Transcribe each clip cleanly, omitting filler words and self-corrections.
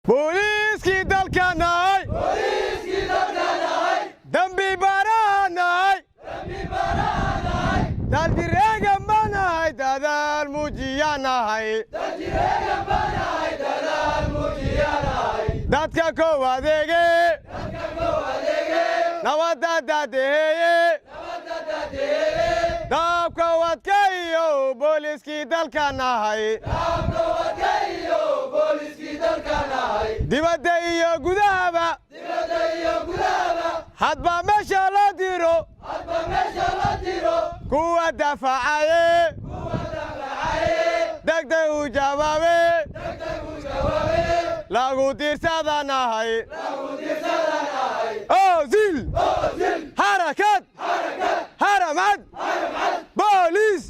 Booliiskii dalkanahay, dambi baaraanahay, daljireegan baanahay, dadaal muujiyanahay, dadka kow adeege, nabadda daadaheeye, daabka wadkaiyo booliiskii dalkanahay, dibadda iyo gudahaba, hadba meesha loo diro kuwa dafacaye, degdeg u jawaabe, lagu tiirsadanahay. Ozil, harakad, haramcad, booliis.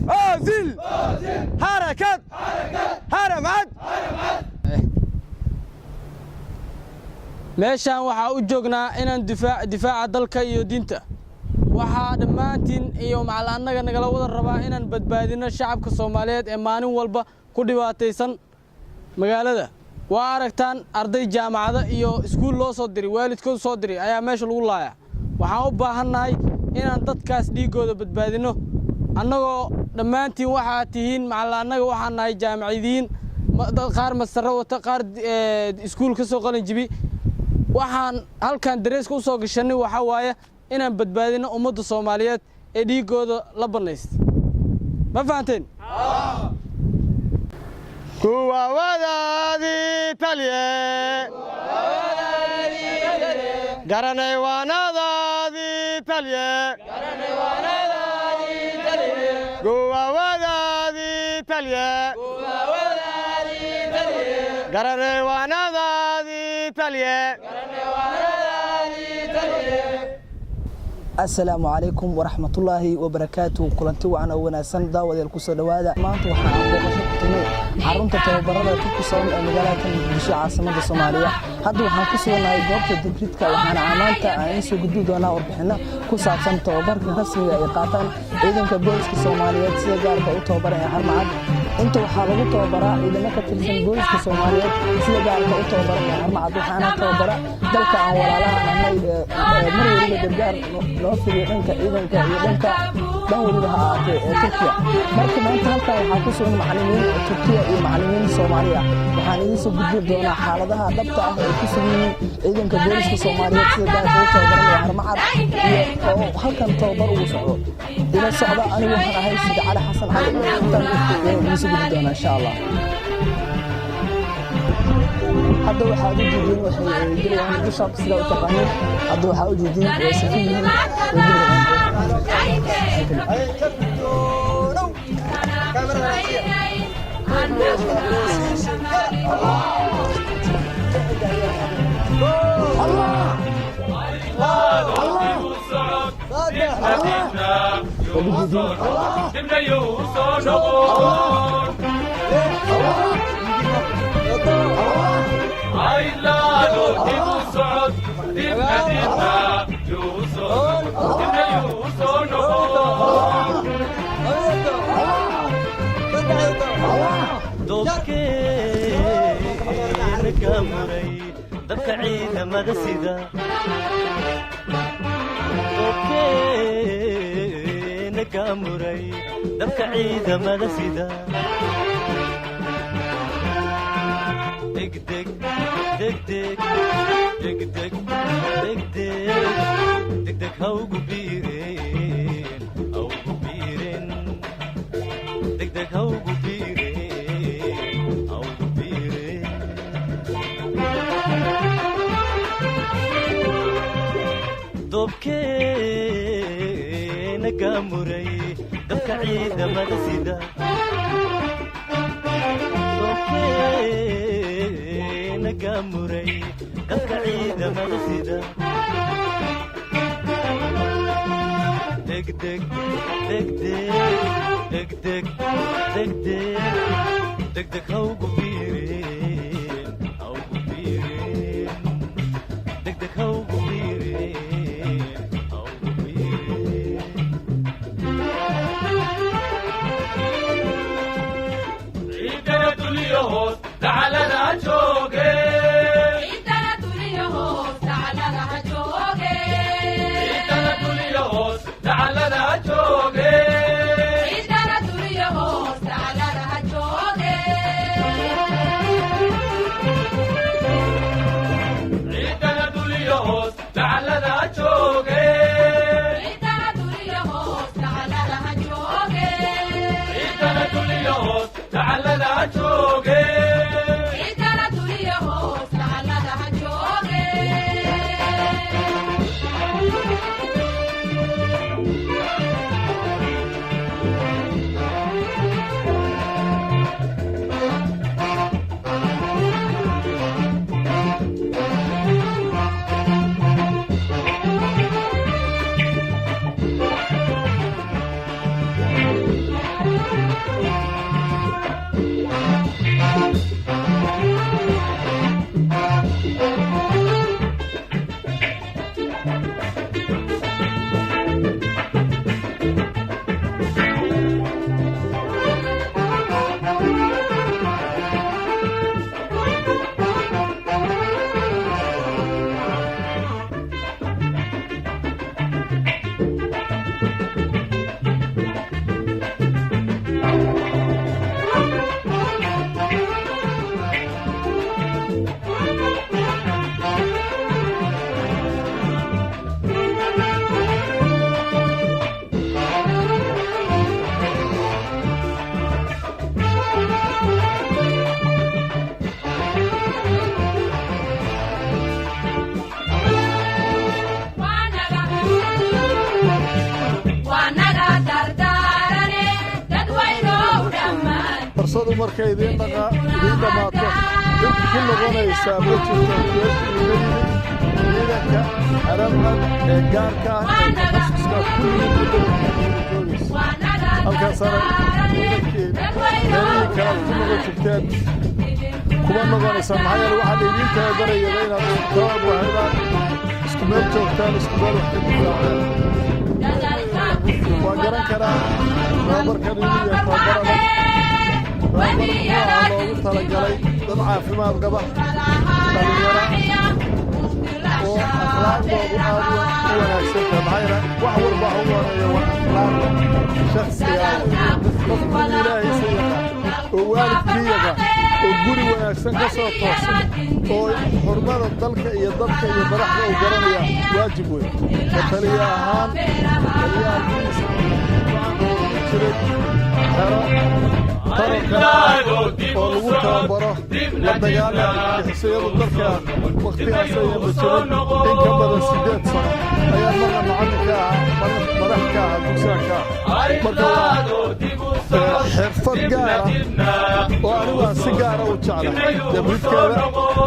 Ozil, harakad, haramcad. Meeshaan waxaa u joognaa inaan difaaca dalka iyo diinta. Waxaa dhammaantiin iyo macal annaga nagala wada rabaa inaan badbaadino shacabka Soomaaliyeed ee maalin walba ku dhibaataysan magaalada. Waa aragtaan, arday jaamacado iyo iskuul loo soo diray, waalidkood soo diray, ayaa meesha lagu laayaa. Waxaan u baahannahay inaan dadkaas dhiiggooda badbaadino. Annagoo dhammaantiin waxaa tihiin macal annaga, waxaan nahay jaamicidiin, qaar mastarro wata, qaar iskuul ka soo qalin jibi. Waxaan halkan dareeska u soo gashanay waxaa waaye inaan badbaadino ummadda Soomaaliyeed ee dhiiggooda la bannaystay. Ma fahanteen? Kuwa wadaadii talye, garanay waanadaadii talye, kuwa wadaadii talye, garanay waanadaadii talye. Asalaamu calaykum waraxmatullaahi wabarakaatu. Kulanti wacan oo wanaagsan, daawadeel, kusoo dhowaada. Maanta waxaa aan booqasho ku tagnay xarunta tababarada Turkisom ee magaalada Muqdisho, caasimada Soomaaliya. Hadda waxaan ku sugannahay goobta dibridka, waxaana maanta aan idiin soo gudbi doonaa warbixinno ku saabsan tababarka rasmiga ay qaataan ciidanka booliska Soomaaliyeed sida gaarka u tababaran ee Harmacad. Inta waxaa lagu tababaraa ciidamo ka tirsan booliska Soomaaliyeed sida gaarka u tababaran ee Harmacad, waxaana tababara dalka aan walaalaha nahnay ee mar weliba gargaar loo fidiyo dhanka ciidanka iyo dhanka dhan weliba ha ahaatee ee Turkiya. Marka maanta halkan waxaa ku sugan macallimiin Turkiya iyo macallimiin Soomaaliya. Waxaan idiin soo gudbin doonaa xaaladaha dhabta ah ee ku sugan yihiin ciidanka booliska Soomaaliyeed sida gaarka u tababaran ee Harmacad iyo oo halkan tababar ugu socdo. Ila socda, anigu waxaan ahay Sida Cali Xasan Cali, intaan idiin soo gudbi doonaa, insha Allah. Hadda waxaad u jeediin waxay gelayaan push-up, sida u taqaaniin. Hadda waxaa u jeediin way safan yihiin, way gelayaan. Waad u jeediin. Doobkeena ka muray dabka ciidamada sida, doobkeena ka muray dabka ciidamada sida, degdeg degdeg degdeg degdeg degdeg haugu biireen, haugu biireen, degdeg haugu biireen, haugu biireen. Doobkeena gaamuray dabka ciidamada sida, doobkeena gaamuray dabka ciidamada sida, degdeg degdeg degdeg degdeg degdeg haugu biireen, haugu biireen, degdeg haugu biireen, haugu biireen. Ciidana duliyo hoos dacalada jooge. Markay idiin dhaqa idiin dhammaato, dib ku noqonaysaa ma jirto. Meesha iga yimid ciidanka Haramcad ee gaarka ah ee takhasuska kulligii muddo joogaysa halkaasana, ciidankii meelihii kale aad ku noqon jirteen kuma noqonaysaa. Maxaa yeele, waxaa la idiin tababarayaba inaad tababar wahaydaan, isku meel joogtaan, isku meel wax ka difaacdaan. Waan garan karaa tababarkan inuu yahay tababar adag, tababar muxuu ahaa loogu talagalay dad caafimaad qaba, dhalinyaro oo akhlaaqdoodu aad u wanaagsan tahay. Maxaa yeele, wax walba u horeeya waa akhlaaqda shakhsigaa. Qofku inuu Ilaahaysa yaqaan oo waalidkii yaqaan oo guri wanaagsan ka soo toosan oo xurmada dalka iyo dadka iyo madaxda uu garanaya waajib wey. Ka taliya ahaan, taliya albiisa waxaan ugu jiray xero taranka oo lagu tababaro la dagaalanka argagixisayadu dalka. Wakhtigaas ayaanba jirin. In ka badan 8 sano ayaan marna macallin ka ahaa, marna madax ka ahaa dugsiga ka ah. Marka waa xirfad gaara oo anigu aan si gaara u jeclahay dabridkeeda,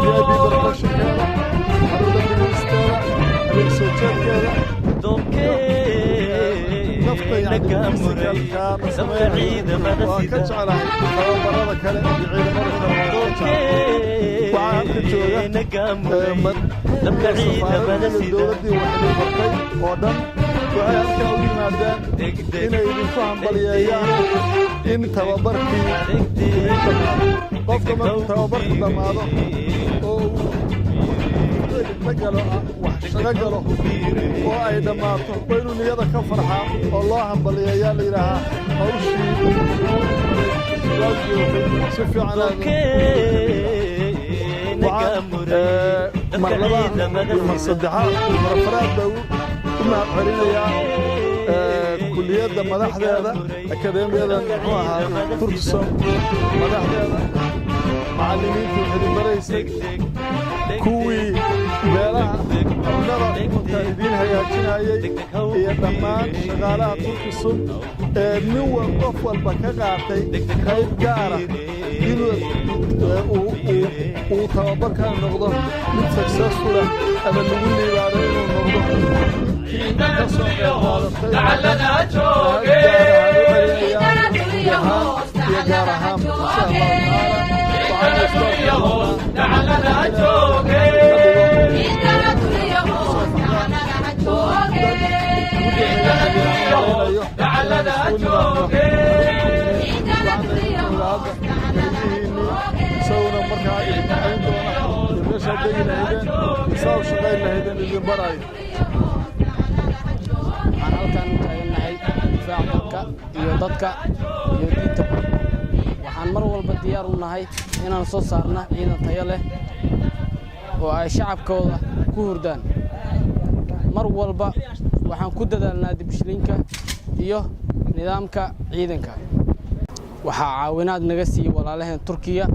VIP protectionkeeda, xarunta dhigaysteeda, habeen soo jeedkeeda, nafta yani physicalka la samaynayo. Waan ka jeclahay tababarada kale iyo ciidamada kale, waan ka jeclahay. Waxaa halka jooga safaaradii iyo dowladdii wax idin bartay oo dhan. Waxay halkaa u yimaadeen inay idinku hambalyeeyaan in tababarkii idiin dhammaado. Qofka markuu tababarku dhammaado oo uu la galo, wax shaqo galo oo ay dhammaato, waa inuu niyada ka farxaa oo loo hambaliyeeyaa, la yidhaahaa hawshii waa joogtay si fiican. Aad waxaan mar labaad iyo mar saddexaad iyo mar afraad baa u mahad celinayaa kuliyadda madaxdeeda, akadeemiyada muxuu ahaa Turkisom madaxdeeda, macallimiintii wax idin baraysay, kuwii beelaha cunnada cunta idiin hagaajinayey iyo dhammaan shaqaalaha Turkisum ee nin wal qof walba ka qaatay qayb gaara inuu uu tababarkan noqdo mid successful ah ama lagu liibaano inuu noqdo. Intii ka soo qayb qaadatay mahad gaar ahaan u celinayaa guud ahaan iyo gaar ahaanba, insha Allahu tacaala. Waxaan isku arki doonaa soo baxdaan oo dad ugu dhexeeya isku nidaamno. Hadda qaybihiinnii isaguna markaa idin kaxayn doona iyo meeshaad degi lahaydeen iyo saa u shaqayn lahaydeen idin baraayo. Waxaan halkaan u taagannahay difaaca dalka iyo dadka iyo diinta. Waxaan mar walba diyaar u nahay inaan soo saarna ciidan tayo leh oo ay shacabkooda ku hurdaan. Mar walba waxaan ku dadaalnaa disciplineka iyo nidaamka ciidanka. Waxaa caawinaad naga siiyey walaalaheen Turkiya.